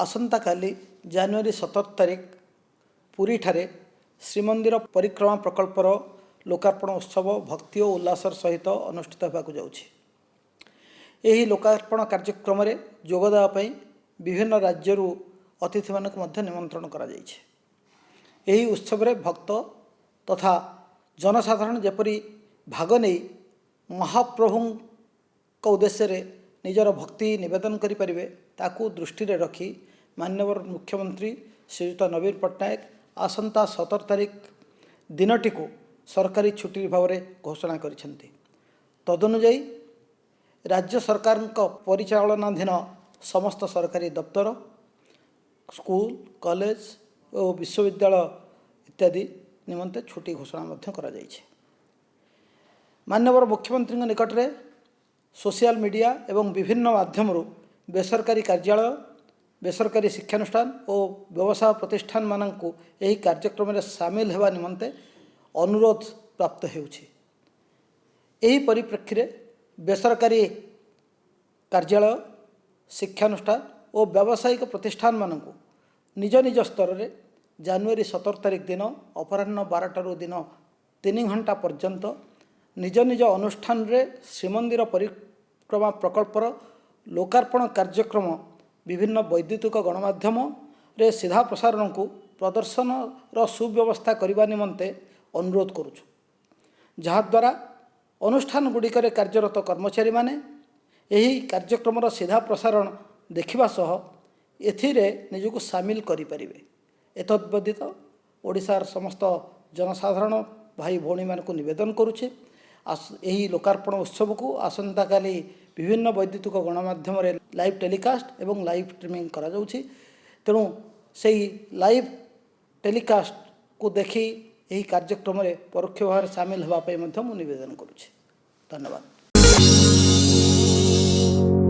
ଆସନ୍ତାକାଲି ଜାନୁଆରୀ 17 ତାରିଖ ପୁରୀଠାରେ ଶ୍ରୀମନ୍ଦିର ପରିକ୍ରମା ପ୍ରକଳ୍ପର ଲୋକାର୍ପଣ ଉତ୍ସବ ଭକ୍ତି ଓ ଉଲ୍ଲାସର ସହିତ ଅନୁଷ୍ଠିତ ହେବାକୁ ଯାଉଛି। ଏହି ଲୋକାର୍ପଣ କାର୍ଯ୍ୟକ୍ରମରେ ଯୋଗ ଦେବା ପାଇଁ ବିଭିନ୍ନ ରାଜ୍ୟରୁ ଅତିଥିମାନଙ୍କୁ ମଧ୍ୟ ନିମନ୍ତ୍ରଣ କରାଯାଇଛି। ଏହି ଉତ୍ସବରେ ଭକ୍ତ ତଥା ଜନସାଧାରଣ ଯେପରି ଭାଗ ନେଇ ମହାପ୍ରଭୁଙ୍କ ଉଦ୍ଦେଶ୍ୟରେ ନିଜର ଭକ୍ତି ନିବେଦନ କରିପାରିବେ, ତାକୁ ଦୃଷ୍ଟିରେ ରଖି ମାନ୍ୟବର ମୁଖ୍ୟମନ୍ତ୍ରୀ ଶ୍ରୀଯୁକ୍ତ ନବୀନ ପଟ୍ଟନାୟକ ଆସନ୍ତା 17 ତାରିଖ ଦିନଟିକୁ ସରକାରୀ ଛୁଟି ଭାବରେ ଘୋଷଣା କରିଛନ୍ତି। ତଦନୁଯାୟୀ ରାଜ୍ୟ ସରକାରଙ୍କ ପରିଚାଳନାଧୀନ ସମସ୍ତ ସରକାରୀ ଦପ୍ତର, ସ୍କୁଲ, କଲେଜ ଓ ବିଶ୍ୱବିଦ୍ୟାଳୟ ଇତ୍ୟାଦି ନିମନ୍ତେ ଛୁଟି ଘୋଷଣା ମଧ୍ୟ କରାଯାଇଛି। ମାନ୍ୟବର ମୁଖ୍ୟମନ୍ତ୍ରୀଙ୍କ ନିକଟରେ ସୋସିଆଲ ମିଡ଼ିଆ ଏବଂ ବିଭିନ୍ନ ମାଧ୍ୟମରୁ ବେସରକାରୀ କାର୍ଯ୍ୟାଳୟ, ବେସରକାରୀ ଶିକ୍ଷାନୁଷ୍ଠାନ ଓ ବ୍ୟବସାୟ ପ୍ରତିଷ୍ଠାନମାନଙ୍କୁ ଏହି କାର୍ଯ୍ୟକ୍ରମରେ ସାମିଲ ହେବା ନିମନ୍ତେ ଅନୁରୋଧ ପ୍ରାପ୍ତ ହେଉଛି। ଏହି ପରିପ୍ରେକ୍ଷୀରେ ବେସରକାରୀ କାର୍ଯ୍ୟାଳୟ, ଶିକ୍ଷାନୁଷ୍ଠାନ ଓ ବ୍ୟବସାୟିକ ପ୍ରତିଷ୍ଠାନମାନଙ୍କୁ ନିଜ ନିଜ ସ୍ତରରେ ଜାନୁଆରୀ 17 ତାରିଖ ଦିନ ଅପରାହ୍ନ 12ଟାରୁ ଦିନ 3 ଘଣ୍ଟା ପର୍ଯ୍ୟନ୍ତ ନିଜ ନିଜ ଅନୁଷ୍ଠାନରେ ଶ୍ରୀମନ୍ଦିର ପରିକ୍ରମା ପ୍ରକଳ୍ପର ଲୋକାର୍ପଣ କାର୍ଯ୍ୟକ୍ରମ ବିଭିନ୍ନ ବୈଦ୍ୟୁତିକ ଗଣମାଧ୍ୟମରେ ସିଧା ପ୍ରସାରଣକୁ ପ୍ରଦର୍ଶନର ସୁବ୍ୟବସ୍ଥା କରିବା ନିମନ୍ତେ ଅନୁରୋଧ କରୁଛୁ, ଯାହାଦ୍ୱାରା ଅନୁଷ୍ଠାନ ଗୁଡ଼ିକରେ କାର୍ଯ୍ୟରତ କର୍ମଚାରୀମାନେ ଏହି କାର୍ଯ୍ୟକ୍ରମର ସିଧା ପ୍ରସାରଣ ଦେଖିବା ସହ ଏଥିରେ ନିଜକୁ ସାମିଲ କରିପାରିବେ। ଏତଦ୍ ବ୍ୟତୀତ ଓଡ଼ିଶାର ସମସ୍ତ ଜନସାଧାରଣ ଭାଇ ଭଉଣୀମାନଙ୍କୁ ନିବେଦନ କରୁଛି, ଏହି ଲୋକାର୍ପଣ ଉତ୍ସବକୁ ଆସନ୍ତାକାଲି ବିଭିନ୍ନ ବୈଦ୍ୟୁତିକ ଗଣମାଧ୍ୟମରେ ଲାଇଭ୍ ଟେଲିକାଷ୍ଟ ଏବଂ ଲାଇଭ୍ ଷ୍ଟ୍ରିମିଂ କରାଯାଉଛି। ତେଣୁ ସେଇ ଲାଇଭ୍ ଟେଲିକାଷ୍ଟକୁ ଦେଖି ଏହି କାର୍ଯ୍ୟକ୍ରମରେ ପରୋକ୍ଷ ଭାବରେ ସାମିଲ ହେବା ପାଇଁ ମଧ୍ୟ ମୁଁ ନିବେଦନ କରୁଛି। ଧନ୍ୟବାଦ।